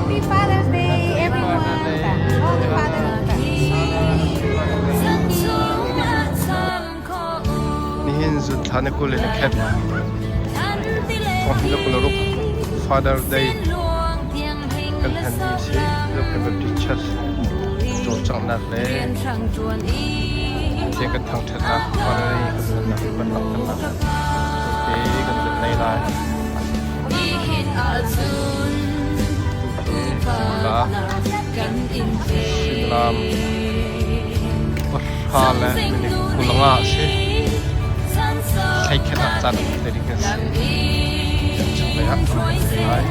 Happy Father's Day, everyone! All the fathers. Nihin zunthla ni 20 in a khet. Thong le ruk Father Day kan hman mi si. Local Baptist Church cawlcanghnak le Pathian kan thangṭhatnak Father Day kan hmannak kan langhternak te kan zun nei lai. Suimilam pahra le minute 25 a si. Thlei khat ah caan te ding kan si. Chunglei ah lai.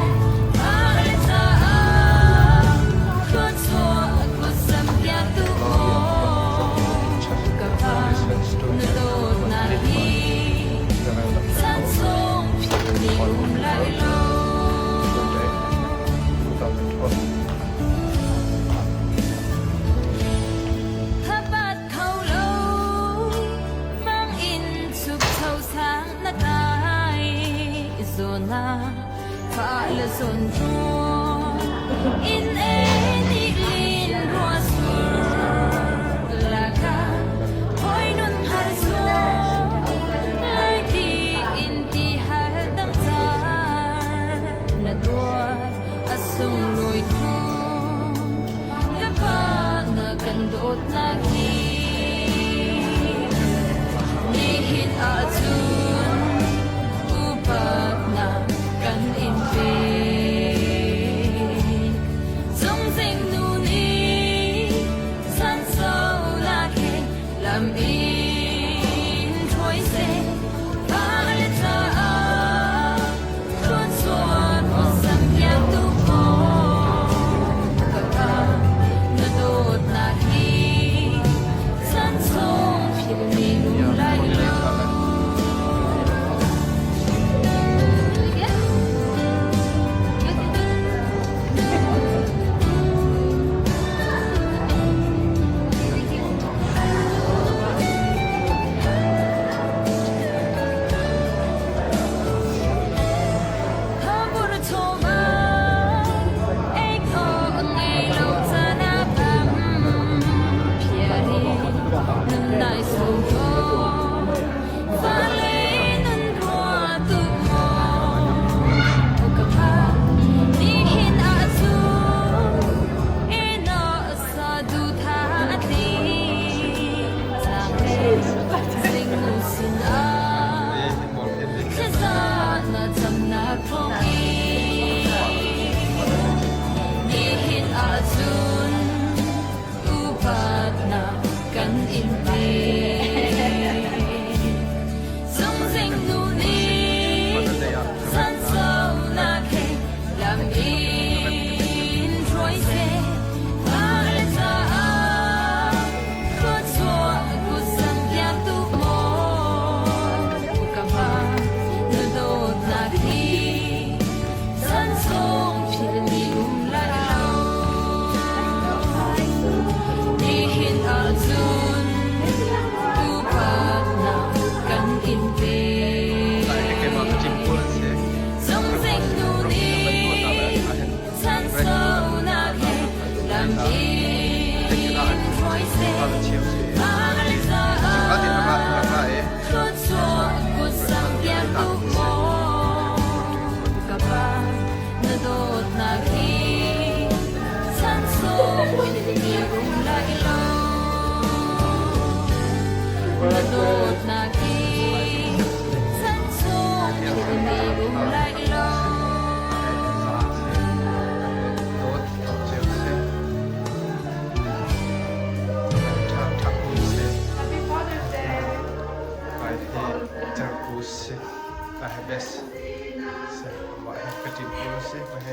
Canteen pawl a si. Hi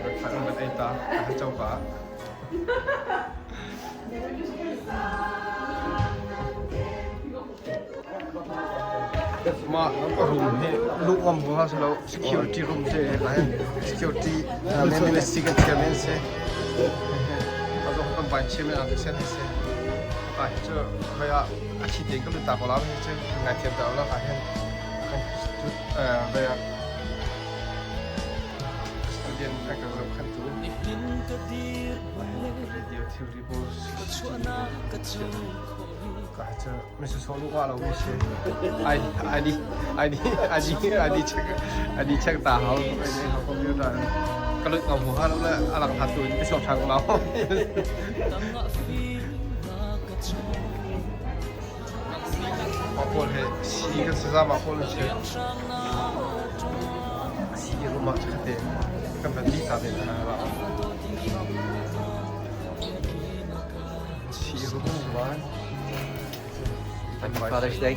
breakfast an van ei ta. Ka coka ah. Mah room hi luh ngam ko hna silo security room si hika hin security ministry kan chairman si azong kan vice chairman ah set si ka hi cu hoi ah a thi tein ka lut ta ko la hi cu ngai thiam ta lo ka hin kan hoi ah student an kan zohkhantu radio theory pawl ka hi cu Misuso lu wa lo mi si. ID ID ID ID ID check ID check ta hau ID hau computer. Ka lut ngam hu ha lo le alang hat tu in so thang lo. Ma pawl he si kan saza ma pawl si. Si rumah khate kan van li ta ve na la. Si rumah Happy Father's Day.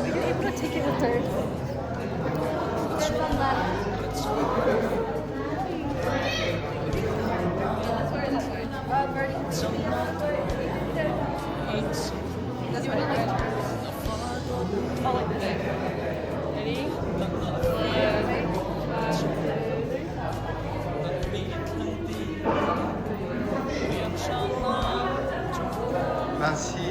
Were you able to take it with her? Nancy.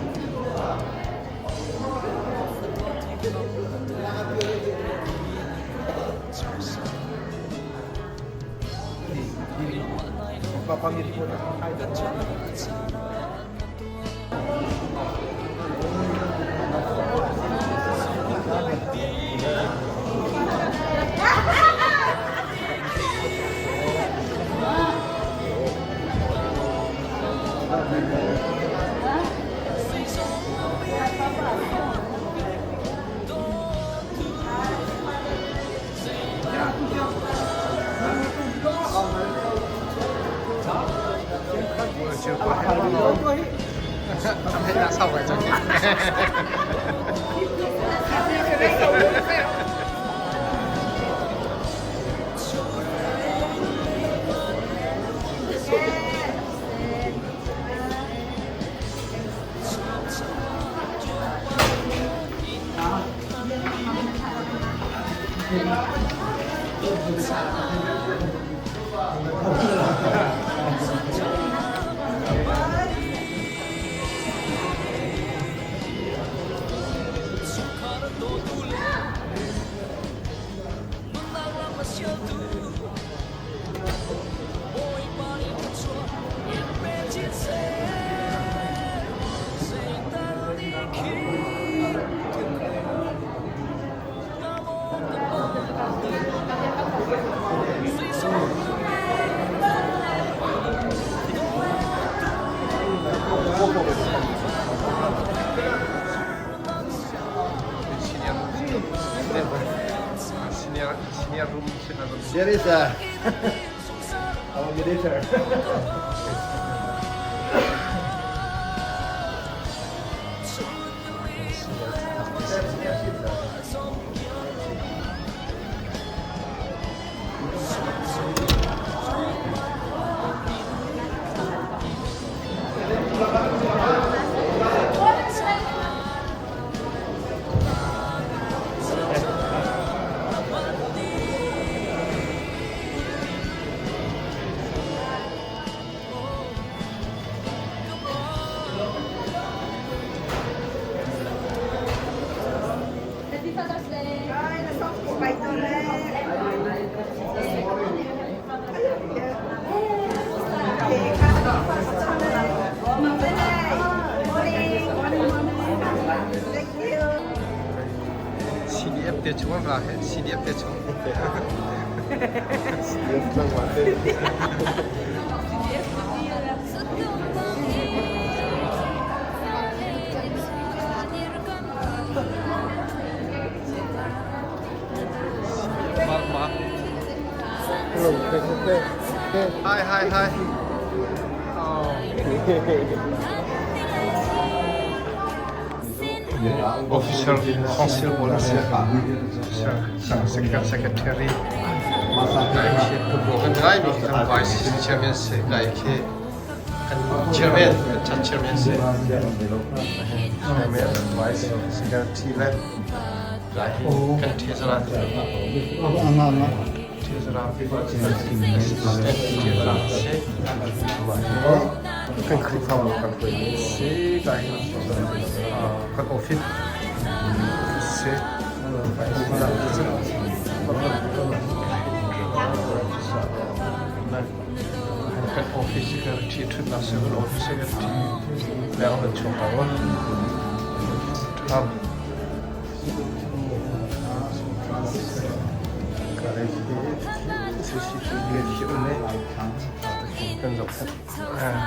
Room si ka There is a our mediator. Happy Father's Day. CDF te chung an ra he CDF te chung. CDF tlangval te. Marma. Hello, okay, okay. Hi, hi, hi. Oh. Officer Council Policy Officer Secretary kan ngai mi kan Vice Chairman si kai khi kan Chairman kan Chairman si Chairman Vice Secretary le lai hi kan Treasurer Treasurer Assistant Treasurer si kan Khrihfabu kan hruaimi si kai hi kan office si kan office secretary ṭhutnak civil office secretary leng kan chuak ko ṭham CCTV khi um i kan zohkhenh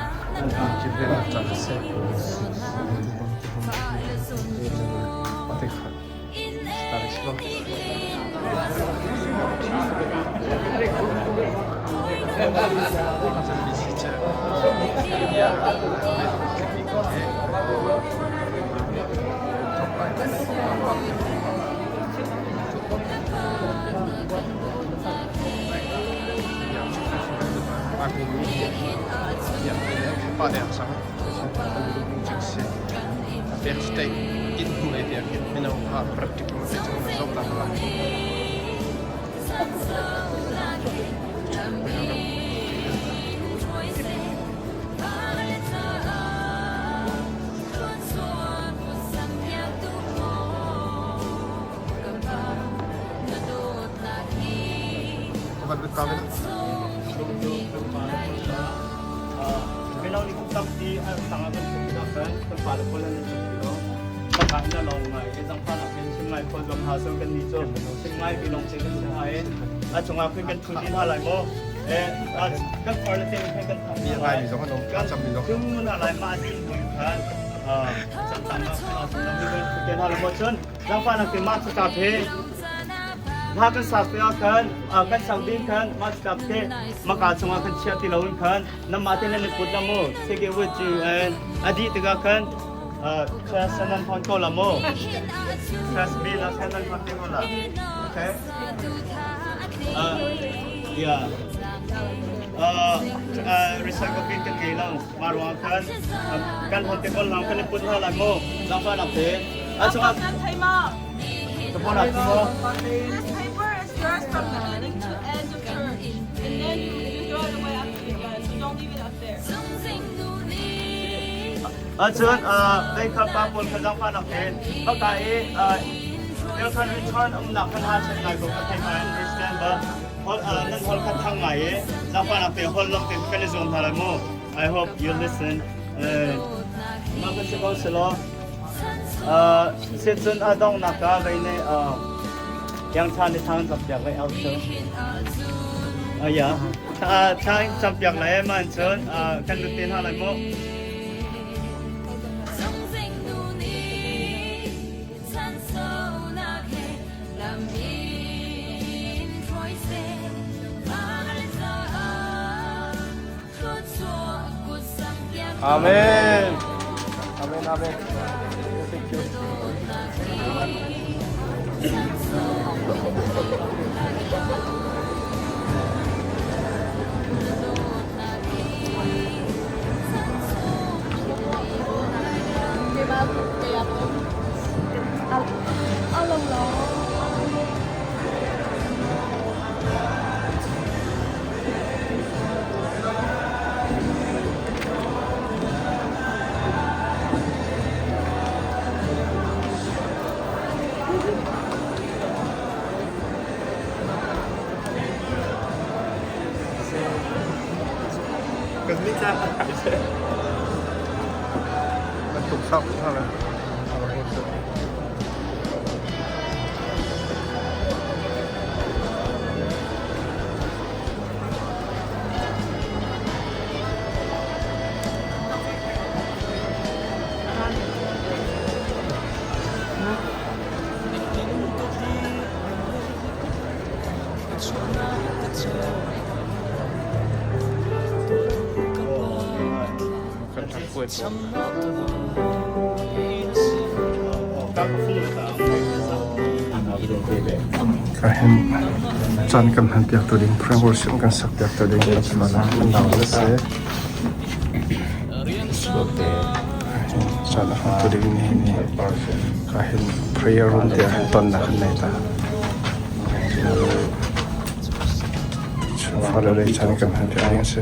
Pek state inn hnu lei tiang hin mino kha practical te cu na zoh lang lai. Mino nih kum tampi an tang ah kan ṭhut tikah khan kan pale pawl an ṭhut ti lo. Paka in a lawng ngai. Hi zangfah nak in chim ngai khual zuam hna seh kan nih cu chim ngai mi lawng te kan si hna i a cungah khin kan ṭhu dih hna lai maw? Eh, kan far le te khan kan thang Mi ngai mi zong an um, cam mi zong. Cung na lai ma din hnu khan chan tam ah khan a mi kan ṭhu te hna lo maw cun zangfah nak te mah cu phe Hla kan sak tikah khan kan sak ding khan mah cutlak te maka chungah khan chiah ti loin khan nanmah te nan i put la mu take it with you and a dih tikah khan trash nan hon ko la mu trash bin ah khan nan hon te ko la okay yeah recycle bin kan ngei lo mah ruang khan kan hon te ko lang kan i put hna lai mu langfa nak te a chungah This paper is yours from the beginning to end of church. And then you throw it away after you're done, so don't leave it up there. Cun vei kha pa pawl kha zaangfahnak tein haka i thil khan return umnak khan ha chen ngai ko ka thei I understand but nan hol kha thang ngai i zaangfahnak tein hol lam tein kan i zuam hna lai mu I hope you listen mah kan si ko selaw Sicun a donghnak ah vei nih Yang Tha nih thla kan campiak lai au cu. Ya. Thla kan campiak lai man cun kan lut te hna lai mu. Amen. Amen. Amen. Thank you. Kan tuk sak hna le. Ka hin caan kan hman piak tu ding prayer worship kan sak piak tu ding kan kan nau le se caan a hman tu ding ni ni ka hin prayer room te ah ton na kan nei ta Chungkhar le caan kan hman piak ding si.